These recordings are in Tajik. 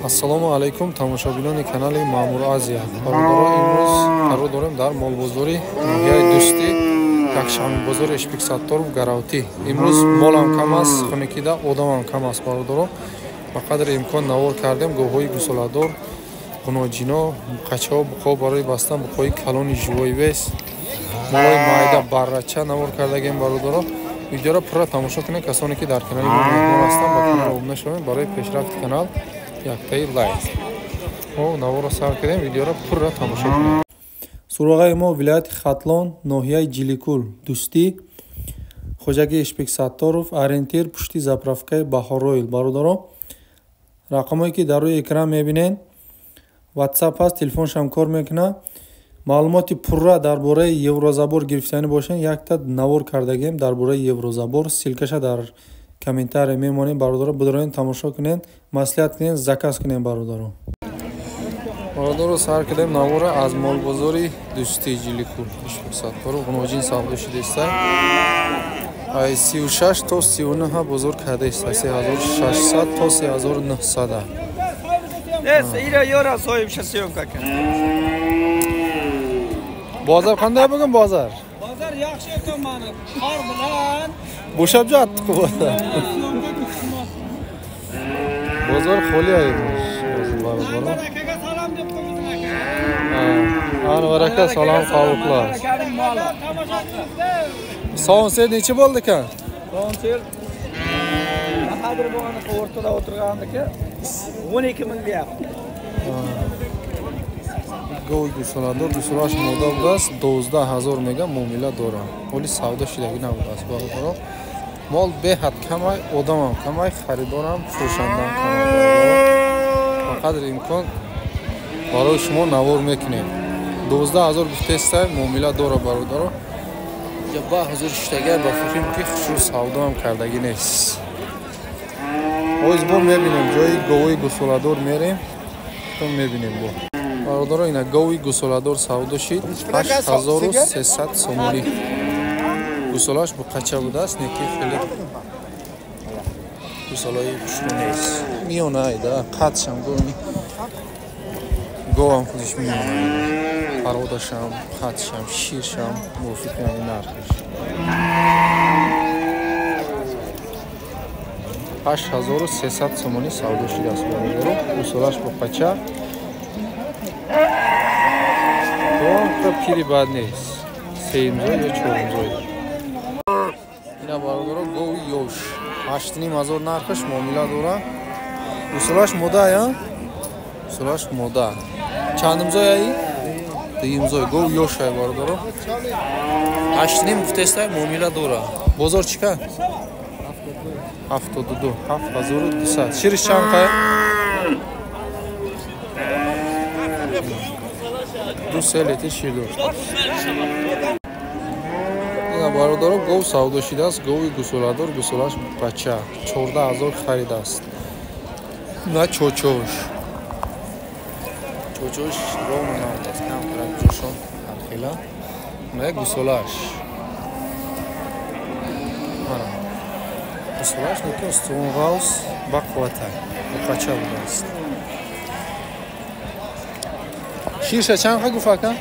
Ассалому алайкум тамошобинони канали Маъмур Азия. Бародаро, имрӯз қарор дорем дар молбозори ноҳияи Дӯстӣ, якшанбебозори Ишбек Сатторов Гаравтӣ. Имрӯз молам кам аст, хунукида одамам кам аст, бародаро. Ба қадри имкон навор кардем говҳои гусоладор, ғуноҷино, қачаҳо, буқҳо барои бастан, буқҳои калони живоивес, молои майда, баррача навор кардагем, бародаро. Видеоро пурра тамошо кунед. Касоне ки дар канали мо меҳмон ҳастанд, ба канал обуна шавед. Барои пешрафти канал яктаи лайк. Мо наворро сар кардем, видеоро пурра тамошо кунед. Суроғаи мо вилояти Хатлон, ноҳияи Ҷиликул, Дӯстӣ, хоҷаги Ишбек Сатторов, ориентир пушти заправкаи Баҳоройл. Бародаро, рақамое ки дар рӯи экран мебинед, WhatsApp ҳаст, телефоншам кор мекунад. Маълумоти пурра дар бораи еврозабор гирифтанӣ бошед, якта навор кардагем дар бораи еврозабор, ссылкаша дар комментария мемонем, бародаро, бидороен тамошо кунед, маслиҳат кунед, заказ кунед, бародаро. Бародаро, сар кардем навора аз молбозори Дӯстӣ Ҷиликул, Ишбек Сатторов, ғуноҷин савдо шудааст. Ай 36 то 39 бозор кардааст, 3600 то 3900. Нес, ира ёра соҳибша съёмка кард. Bozor qanday bugun bozor? Bozor yaxshi ekan mani. Qor bilan bo'shab jotdi bozor. Bozor xoli aymish. Bozor. Akaga salom deb qo'ying aka. Anvar aka salom qabul qilasiz. Sovun necha bo'ldi ekan? Sovun Bahodir bog'ani o'rtada o'tirgandiki 12 ming deyapti. Гови гусоладор, гусолааш мода будааст, 12 000 мега муомила дорад. Ҳоли савдо шидагӣ набудааст, бародаро. Мол беҳад камай, одамам камай, харидорам, фурӯшандаам камай. Ба қадри имкон барои шумо навор мекунем. 12 000 гуфтестай, муомила дорад, бародаро. Я ба ҳузур шидагӣ, ба фикрам ки хушрӯ савдоам кардагӣ нест. Боз бо мебинем, ҷои говои гусоладор мерем, то мебинем бо. Бародаро, ина гови гусоладор савдо шид 8300 сомонӣ. Гусолааш буқача будааст, неки хеле гусолаи хушрӯ нест. Миёнаайда, қадшам гови говам худиш миёнаайда. Пародашам, қадшам, ширшам мувофиқи ҳамин нархиш. 8300 сомонӣ савдо шидааст, бародаро. Гусолааш буқача. То пири бад нест. Сеюмзой ё чорумзой. Ина бародаро, гови ёш. 8,5 ҳазор нархаш, муомила дора. Гусолааш мода, я? Гусолааш мода. Чандумзой аи? Дуюмзой. Гови ёш ай, бародаро. 8,5 гуфтестай, муомила дора. Бозор чӣ кард? 72. 7200. Шириш чанд қай? 2-3 литр шир дошт. Ина бародаро, гов савдо шидааст, гови гусоладор, гусолааш бача. 14 000 харидааст. На чочош. Чочош ровно набудааст, кам карад ҷошон ҳархела. На гусолааш. Ана. Гусолааш неки устувон ғавс ба қуввата. Бача будааст. Ширша чанд қа гуфт ака?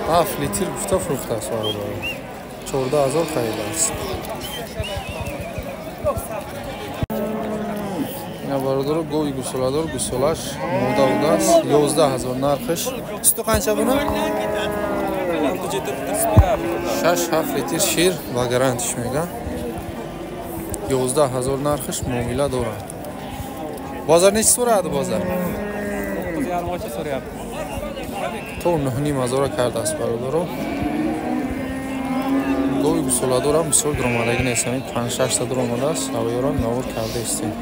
7 литр гуфта фурӯхтааст, бародаро. 14 000 харидааст. Ина бародаро, гови гусоладор, гусолаш мода будааст, 11 000 нархаш. Суту қанча буна? 6-7 литр шир ба гарантиш мега. 11 000 нархаш, муомила дорад. Бозор нечи сурад бозор? То 9,5 ҳазора кардааст, бародаро. Гови гусоладорам бисёр дуромадагӣ нест, ҳамин 5-6 та дуромадааст, ҳавоёрам навор кардаистем.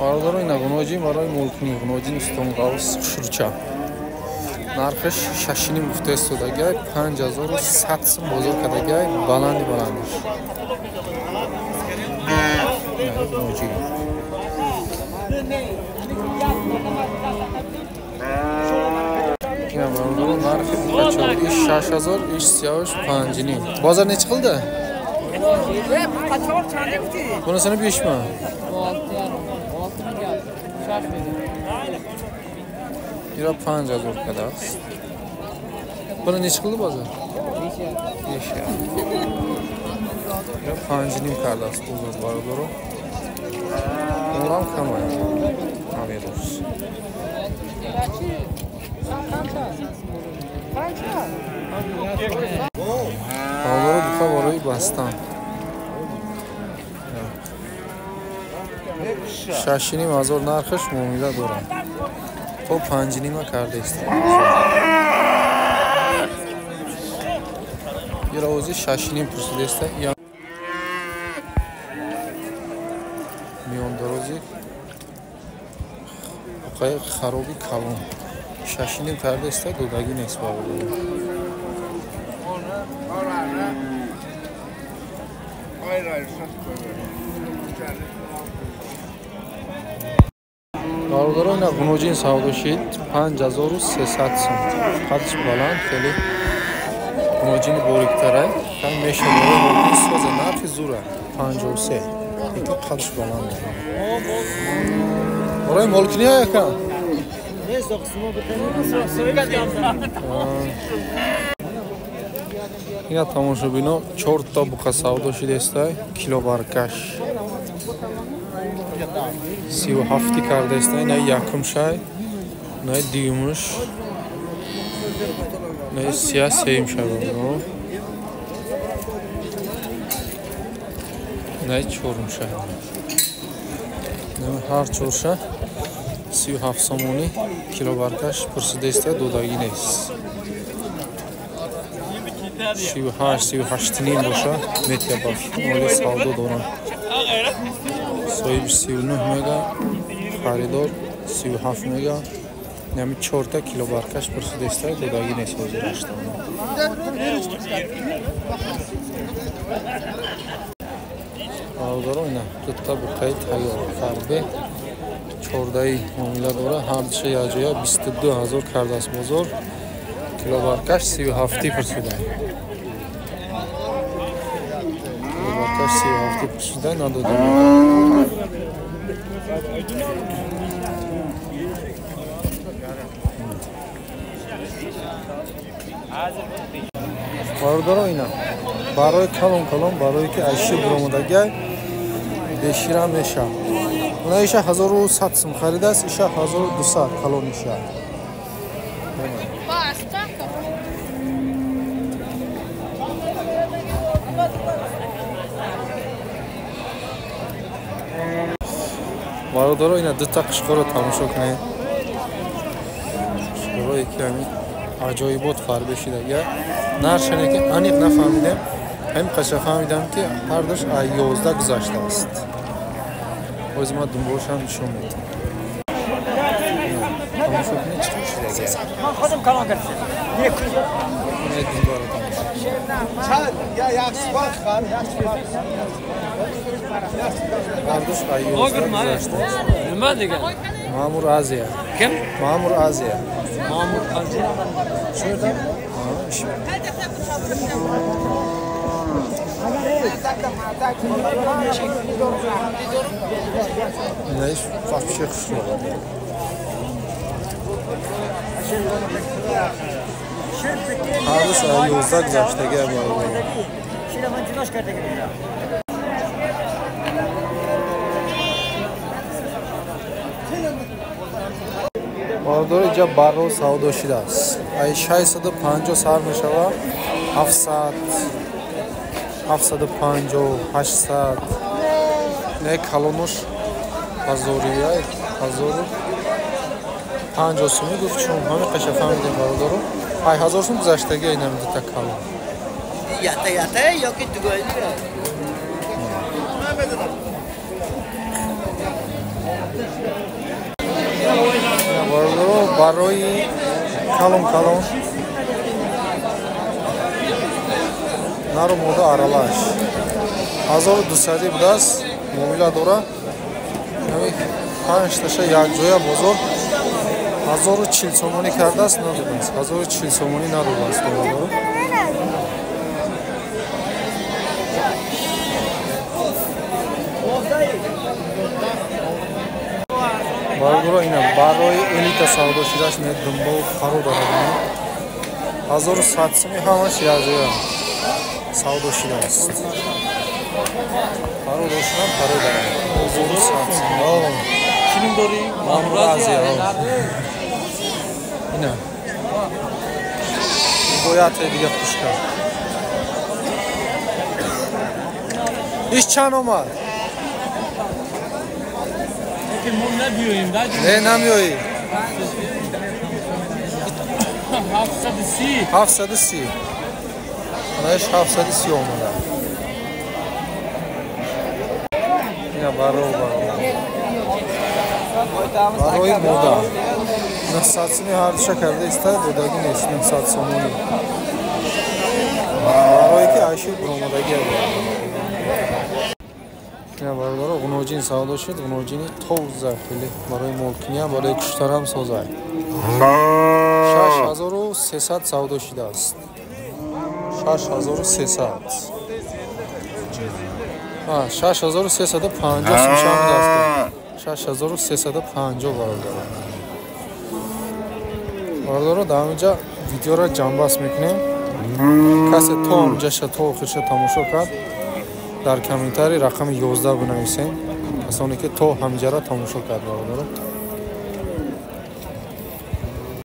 Бародаро, ина ғуноҷин барои молкунӣ, ғуноҷин устонғавс хушрӯча. Нархаш 6,5 гуфта истодагиай, 5100 сум бозор кардагиай, баланди баландиш. Ғуноҷин. Ина бародаро, нархи буқачо иш 6000, иш сияш 5,5. Бозор нечи қилди? Bunasını 5 mi? Ира 5000 кадааст. Буна нечи қилди бозор? Беш. Ира 5,5 кардааст бозор, бародаро. Молам камай. Амирӯз. Бародаро, буқа барои бастан. 6,5 ҳазор нархаш, муомила дорад. То 5,5-а кардааст. Ира ози 6,5 пурсидааста. Миёндарози буқаи хароби калон. 6,5 кардааста, додагӣ нест, бародаро. Бародаро, ина ғуноҷин савдо шид 5300 сум. Қадш баланд, хеле ғуноҷини бориктарай. Кам меша боро соза, нархи зура 53. Лекин қадш баланд. Барои молкини яка? Ина тамошобино, чорта буқа савдо шидестай, килобаркаш. 37-и кардаистай, на якум шай, на дуюмуш, на сия сеюм шай, бародаро. На чорум шай. Ҳар чорша 37 сомонӣ килобаркаш пурсидаистай, додагӣ нест. 38, 38,5 боша метия, ба оли савдо дорам. Соҳиби 39 мега, харидор 37 мега. Нами чорта килобаркаш пурсидаистай, додагӣ нест ҳозир аштона. Бародаро, ина дута буқаи тайёр фарбе 14-и муомила дора, ҳардуша якҷоя 22 000 кардааст бозор, килобаркаш 37-и пурсида. Килобаркаш 37-и пурсида, надода. Бародаро, ина барои калон калон, барое ки аз шир биромадагай, бешира меша. Уна иша 1100 сум харидааст, иша 1200, калон иша. Бародаро, ина дута қишқоро тамошо кунед. Қишқорое ки ҳамин аҷоибот фарбе шидага. Наршане ки аниқ нафаҳмидем, ҳамин қаша фаҳмидам, ки ҳардуш аз 11 гузаштааст. Ҳозир ман дунболшам нишон медиҳам. Тамошо кунед, чӣ хел шидага. Ман худам калон кардам. Ина дунболро тамошо. Ҳардуш аз 11 гузаштааст. Nima degan? Маъмур Азия. Kim? Маъмур Азия. Ma'mur Aziya. Shu yerda? Ha, ish. Ина иш вообще хушрӯ. Ҳардуш аз 11 гузаштага, бародаро. Шира ман ҷудош карда гирам. Бародаро, инҷа барро савдо шудааст. Ай 650 сар мешавад, 700, 750, 800. Не калонош ҳазория, 1050 сумӣ гуфт, чун ҳамин қаша фаҳмидем, бародаро. Ай 1000 сум гузаштаги инам дута калон. Yata yata yoki tugaydi. Бародаро, барои калон калон, нару мода аралаш 1200 будааст, муомила дора. Панҷташа якҷоя бозор 1040 сомонӣ кардааст, надодааст. 1040 сомонӣ надодааст, бародаро. Бародаро, ина барои элита савдо шидааст, не думбо паро дорад. 1100 суми ҳамаш якҷоя савдо шидааст. Паро доштам, паро дорад. 1100 сум. Чӣ ном дорӣ? Маъмур Азия. Ина. Бояд дига хушка. Иш чанд омад? Не, намеоӣ. 730. 730. Анаиш 730 омада. Ина баробар. Барои мода. 900 суми ҳардуша карда иста, додаги нест 900 сомонӣ. Барое ки айши буромадагӣ аст. Ина бародаро, ғуноҷин савдо шуд, ғуноҷини тоза хеле барои молкиниам, барои куштарам соза. 6300 савдо шудааст. 6300. 6350 сум шам будааст. 6350 бародаро. Бародаро, дар ҳаминҷа видеоро ҷамъбаст мекунем. Касе то ҳамҷаша то охирша тамошо кард, дар комментарий рақами 11 бинависем. Касоне ки то ҳамҷара тамошо кард, бародаро.